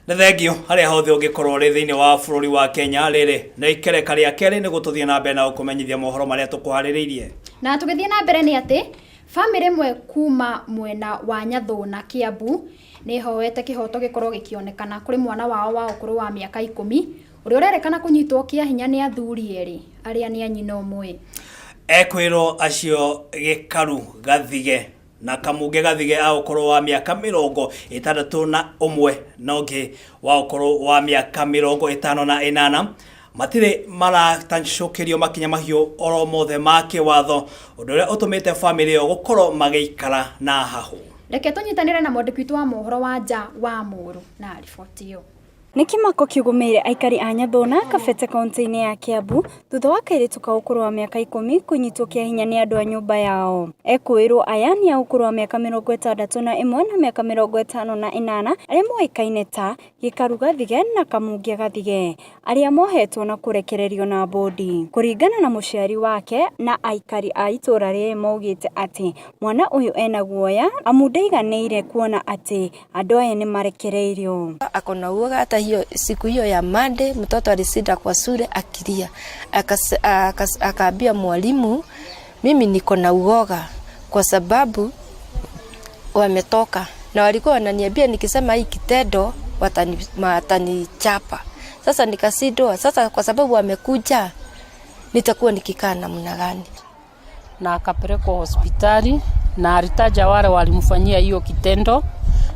Nĩ thengio harĩa hothe ũngĩkorwo ũrĩ thĩinĩ wa bũrũri wa Kenya. Rĩrĩ nĩ ikereka rĩa kerĩ nĩguo tũthiĩ na mbere na gũkũmenyithia mohoro marĩa tũkũharĩrĩirie. Na tũgĩthiĩ na mbere nĩ atĩ bamĩrĩ ĩmwe kuma mwena wa Nyathũna, Kiambu nĩ ĩhoete kĩhoto gĩkorwo gĩkĩonekana kũrĩ mwana wao wa ũkũrũ wa mĩaka 10 ũrĩa ũrerĩkana kũnyitwo kĩa hinya nĩ athuri erĩ arĩa nĩ a nyina ũmwe. Ekwĩrwo acio Gĩkaru Gathige na Kamunge Gathige a ũkũrũ wa mĩaka 61 na ũngĩ wa ũkũrũ wa mĩaka 58 matirĩ maratacũkĩrio makinya mahiũ oro mothe ma kĩwatho, ũndũ ũrĩa ũtũmĩte bamĩrĩ ĩyo gũkorwo magĩikara na hahũ. Reke tũnyitanĩre na mwandĩki witũ wa mohoro wa nja wa Mũrũ na riboti ĩyo. Nĩ kĩmako kĩgũmĩire aikari a Nyathũna, Kabete kaunti-inĩ ya Kiambu thutha wa kairĩtu ka ũkũrũ wa mĩaka 10 kũnyitwo kĩa hinya nĩ andũ a nyũmba yao. Ekũĩrwo aya nĩ a ũkũrũ wa mĩaka 61 na mĩaka 58 arĩa moĩkaine ta Gĩkaru Gathige na Kamungia Gathige arĩa mohetwo na kũrekererio na mbũndi. Kũringana na mũciari wake na aikari a itũra rĩrĩ maugĩte atĩ mwana ũyũ ena guoya amu ndaiganĩire kuona atĩ andũ aya nĩ marekereirio. Ako na uoga hata hiyo siku hiyo ya Monday mtoto alishinda kwa shule akilia, akaambia mwalimu, mimi niko na uoga kwa sababu wametoka na walikuwa wananiambia nikisema hii kitendo watanichapa. Sasa nikashindwa, sasa kwa sababu wamekuja nitakuwa nikikaa namna gani? Na akapelekwa hospitali na alitaja wale walimfanyia hiyo kitendo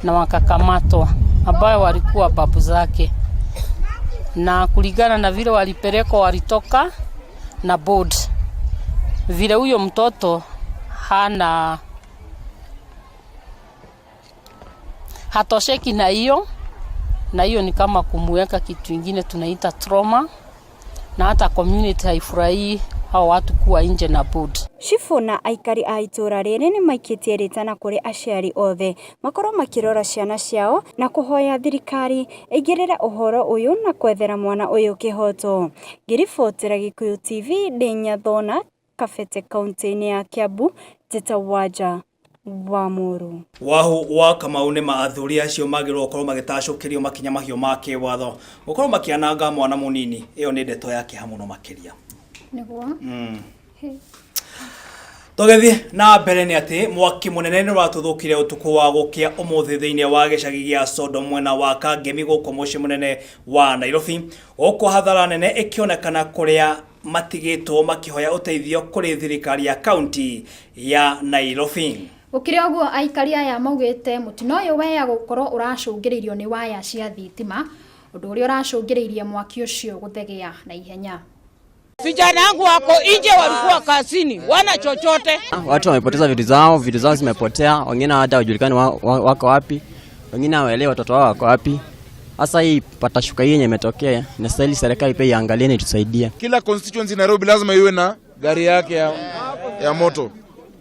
na wakakamatwa, ambayo walikuwa babu zake, na kulingana na vile walipelekwa walitoka na bond. Vile huyo mtoto hana hatosheki na hiyo, na hiyo ni kama kumweka kitu ingine tunaita trauma, na hata community haifurahii hao watu kuwa nje na bond. Cibũ na aikari a itũra rĩrĩ nĩ maikĩtie rĩtana kũrĩ aciari othe makorwo makĩrora ciana ciao na kũhoya thirikari ĩingĩrĩre ũhoro ũyũ na kwethera mwana ũyũ kĩhoto. Ngĩribotera Gĩkũyũ TV ndĩ Nyathona, Kabete kaunti-inĩ ya Kiambu, Njĩta Wanja wa Mũrũ. Wahu wa Kamau nĩ ma athuri acio magĩrĩirwo gũkorwo magĩtacũkĩrio makinya mahiũ ma kĩwatho gũkorwo makĩananga mwana mũnini. Ĩyo nĩ ndeto ya kĩeha mũno makĩria. Nĩguo. Tũgĩthiĩ na mbere nĩ atĩ mwaki mũnene nĩ ũratuthũkire ũtukũ wa gũkĩa ũmũthĩ thĩinĩ wa gĩcagi gĩa Sodo mwena wa Kangemi gũkũ mũciĩ mũnene wa Nairobi, gũkũ hathara nene ĩkĩonekana kũrĩa matigĩtwo makĩhoya ũteithio kũrĩ thirikari ya kaunti ya Nairobi. Gũkĩrĩ ũguo, aikari aya maugĩte mũtino ũyũ weya gũkorwo ũracũngĩrĩirio nĩ waya cia thitima, ũndũ ũrĩa ũracũngĩrĩirie mwaki ũcio gũthegea na ihenya. Vijana wangu wako nje, walikuwa kazini, wana chochote. Watu wamepoteza vitu zao zimepotea, wengine hata hawajulikani wako wapi, wengine hawaelewi watoto wao wako wapi. Sasa hii patashuka hii yenye imetokea, inastahili serikali pia iangalie na itusaidie. Kila constituency Nairobi lazima iwe na gari yake ya moto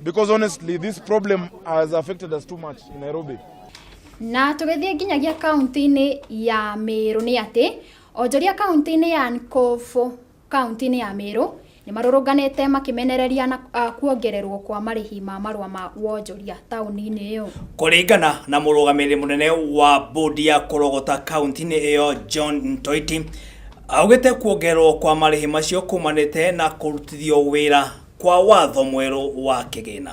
because honestly this problem has affected us too much in Nairobi. Na tũgĩthiĩ nginyagia kaunti-inĩ ya Meru nĩ atĩ onjoria kaunti-inĩ ya Nkobo, kaunti-inĩ ya Meru nĩ marũrũnganĩte makĩmenereria na kuongererwo kwa marĩhi ma marũa ma wonjoria taũni-inĩ ĩyo. Kũringana na mũrũgamĩrĩri mũnene wa bodi ya kũrogota kaunti-inĩ ĩyo John Ntoiti, augĩte kuongererwo kwa marĩhi macio kumanĩte na kũrutithio wĩra kwa watho mwerũ wa kĩgĩna.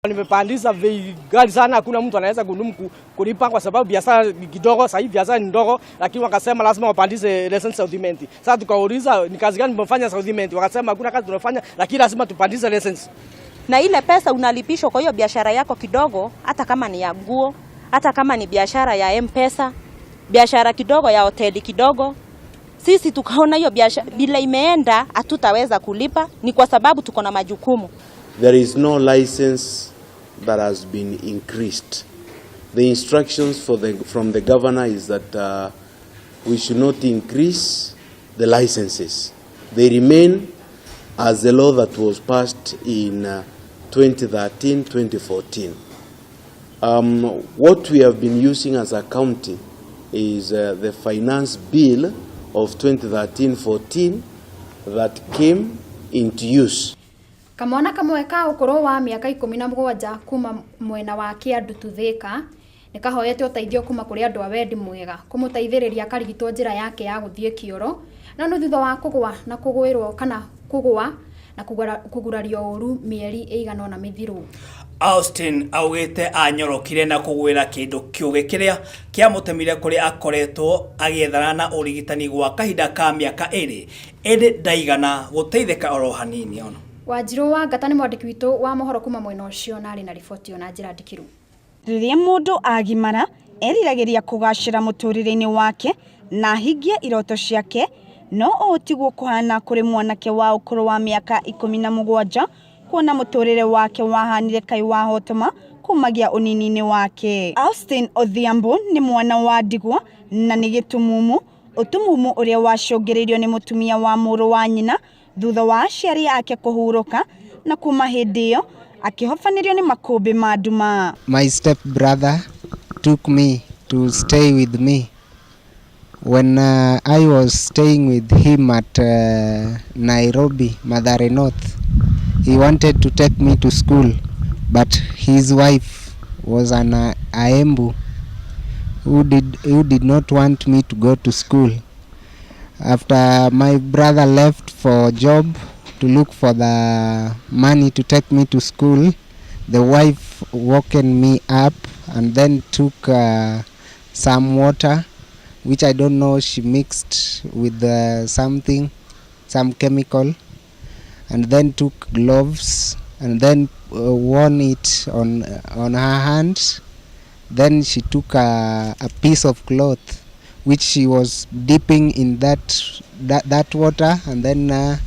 Nimepandisha bei ghali sana, hakuna mtu anaweza kudumu kulipa kwa sababu biashara ni kidogo, sasa hivi biashara ni ndogo, lakini wakasema lazima wapandishe leseni za udhibiti. Sasa tukauliza ni kazi gani mmefanya za udhibiti, wakasema hakuna kazi tunafanya, lakini lazima tupandishe leseni. Na ile pesa unalipishwa kwa hiyo biashara yako kidogo, hata kama ni ya nguo, hata kama ni biashara ya M-Pesa, biashara kidogo ya hoteli kidogo, sisi tukaona hiyo biashara bila imeenda hatutaweza kulipa, ni kwa sababu tuko na majukumu. There is no license that has been increased. The instructions from the governor is that we should not increase the licenses. They remain as the law that was passed in 2013-2014. What we have been using as a county is the finance bill of 2013-14 that came into use. Kamwana kamwe ka ũkũrũ wa mĩaka 17 kuma mwena wa Kĩandutu Thĩka Nĩ kahoyete ũteithio kuma kũrĩ andũ a wendi mwega kũmũteithĩrĩria akarigitwo njĩra yake ya gũthiĩ kĩoro, no nĩ thutha wa kũgũa na kũgwĩrwo kana kũgũa na kũgurario ũru mĩeri ĩigana ũna mĩthiru. Austin augĩte anyorokire na kũgwĩra kĩndũ kĩũgĩ kĩrĩa kĩamũtemire kũrĩa akoretwo agĩethana na ũrigitani gwa kahinda ka mĩaka ĩrĩ ĩndĩ ndaigana gũteithĩka oro hanini ona. Wanjirũ Wangata nĩ mwandĩki witũ wa mohoro kuma mwena ũcio na arĩ na riboti ĩyo na njĩra ndikĩru. Rĩrĩa mũndũ agimara, eriragĩria kũgaacĩra mũtũũrĩre-inĩ wake na ahingie iroto ciake, no ũũ tiguo kũhana kũrĩ mwanake wa ũkũrũ wa mĩaka 17 kuona mũtũũrĩre wake wahanire kaĩ wahotoma kumagia ũnini-inĩ wake. Austin Odhiambo nĩ mwana wa ndigwa na nĩ gĩtumumu, ũtumumu ũrĩa wacũngĩrĩirio nĩ mũtumia wa mũrũ wa nyina thutha wa aciari ake kũhurũka na kuma hĩndĩ ĩyo akĩhobanĩrio nĩ makũmbĩ ma nduma. My step brother took me to stay with me when I was staying with him at Nairobi, Mathare North. He wanted to take me to school, but his wife was an Aembu who did not want me to go to school. After my brother left for job to look for the money to take me to school, the wife woken me up and then took some water, which I don't know she mixed with something, some chemical, and then took gloves and then worn it on her hands. Then she took a piece of cloth which she was dipping in that water and then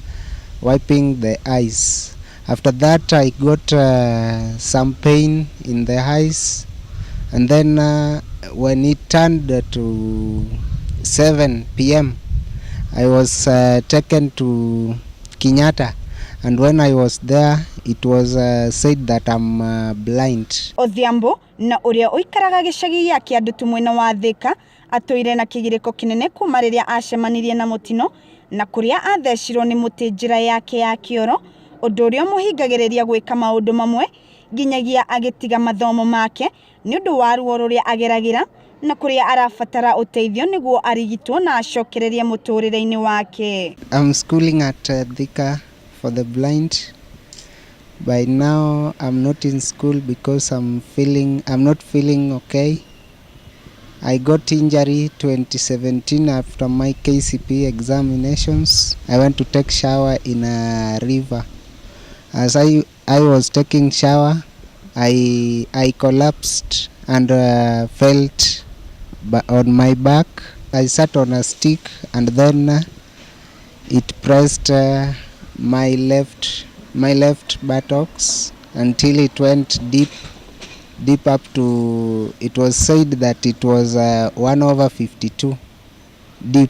wiping the eyes. After that I got some pain in the eyes, and then when it turned to 7 p.m. I was taken to Kenyatta, and when I was there it was said that I'm blind. Odhiambo na ũrĩa ũikaraga gĩcagi gĩa Kĩandutu mwena wa Thika atũire na kĩgirĩko kĩnene kuma rĩrĩa acemanirie na mũtino na kũrĩa athecirwo nĩ mũtĩ njĩra yake ya kĩoro, ũndũ ũrĩa ũmũhingagĩrĩria gwĩka maũndũ mamwe nginyagia agĩtiga mathomo make nĩ ũndũ wa ruo rũrĩa ageragĩra na kũrĩa arabatara ũteithio nĩguo arigitwo na acokererie mũtũrĩre-inĩ wake. I'm schooling at Thika for the blind. By now I'm not in school because I'm not feeling okay. I got injury 2017 after my KCPE examinations. I went to take shower in a river. As I was taking shower, I collapsed and felt on my back. I sat on a stick and then it pressed my left buttocks until it went deep up to, it was said that it was 1/52 deep.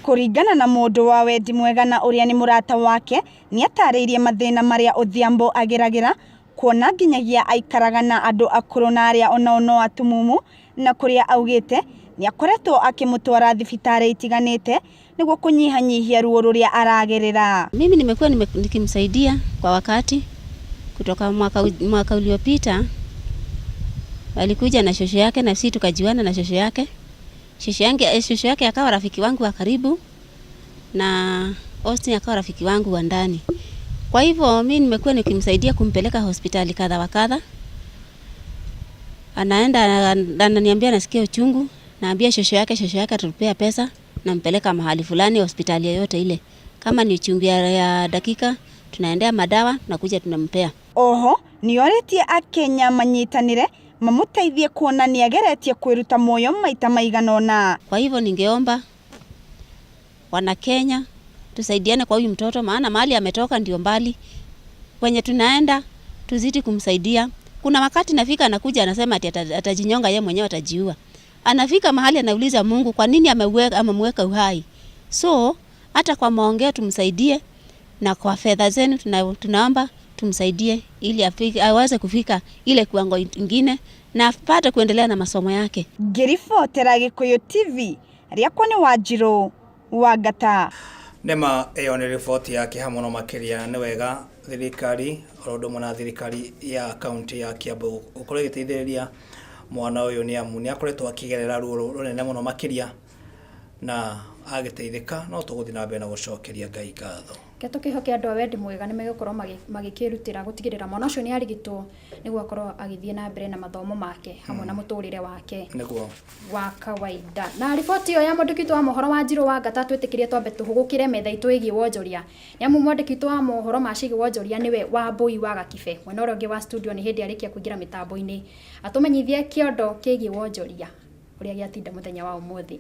Kũringana na mũndũ wa wendi mwega na ũrĩa nĩ mũrata wake, nĩ atarĩirie mathĩna marĩa Odhiambo ageragĩra kuona nginyagia aikaraga na andũ akũrũ na arĩa onao no atumumu, na kũrĩa augĩte nĩ akoretwo akĩmũtwara thibitarĩ itiganĩte nĩguo kũnyihanyihia ruo rũrĩa aragerera. Mimi nimekuwa nikimsaidia kwa wakati kutoka mwaka uliopita. Alikuja na shosho yake na sisi tukajuana na shosho yake. Shosho yake akawa rafiki wangu wa karibu na Austin akawa rafiki wangu wa ndani. Kwa hivyo mimi nimekuwa nikimsaidia kumpeleka hospitali kadha wa kadha. Anaenda ananiambia nasikia uchungu, naambia shosho yake atupea pesa, nampeleka mahali fulani hospitali yoyote ile. Kama ni uchungu ya dakika tunaendea madawa na kuja tunampea. Oho nioretie akenya manyitanire mamuteithie kuona nĩageretie kwĩruta muoyo maita maigana ũna. Kwa hivyo ningeomba wana Kenya tusaidiane kwa huyu mtoto, maana mahali ametoka ndio mbali. Kwenye tunaenda tuzidi kumsaidia. Kuna wakati nafika anakuja anasema ati atajinyonga yeye mwenyewe, atajiua. Anafika mahali anauliza Mungu kwa nini amemweka uhai. So hata kwa maongeo tumsaidie, na kwa fedha zenu tunaomba tumsaidie ili aweze kufika ile kiwango ingine na apate kuendelea na masomo yake. Ngĩribotera Gĩkũyũ TV, rĩakwa nĩ Wanjirũ Wangata. Nema ĩyo nĩ riboti ya kĩeha mũno makĩria. Nĩ wega thirikari oro ũndũ ũmwe na thirikari ya kaunti ya Kiambu gũkorwo ĩgĩteithĩrĩria Mwana ũyũ nĩ amu nĩ akoretwo akĩgerera ruo rũnene mũno makĩria na agĩteithĩka no tũgũthiĩ na mbere na gũcokeria Ngai ngatho. Reke tũkĩhoke andũ a wendi mwega nĩ megũkorwo magĩkĩrutĩra gũtigĩrĩra mwana ũcio nĩ arigitwo nĩguo akorwo agĩthiĩ na mbere na mathomo make hamwe na mũtũrĩre wake Nĩguo. wa kawaida. Na riboti ĩyo ya mwandĩki witũ wa mohoro wa Njirũ wa Ngata twĩtĩkĩrie twambe tũhũgũkĩre metha itũ ĩgiĩ wonjoria. Nĩ amu mwandĩki witũ wa mohoro ma ciĩgiĩ wonjoria nĩwe Wambũi wa Gakibe. Mwena ũrĩa ũngĩ wa studio nĩ hĩndĩ arĩkia kũingĩra mĩtambo-inĩ atũmenyithie kĩondo kĩgiĩ wonjoria ũrĩa gĩatinda mũthenya wa ũmũthĩ.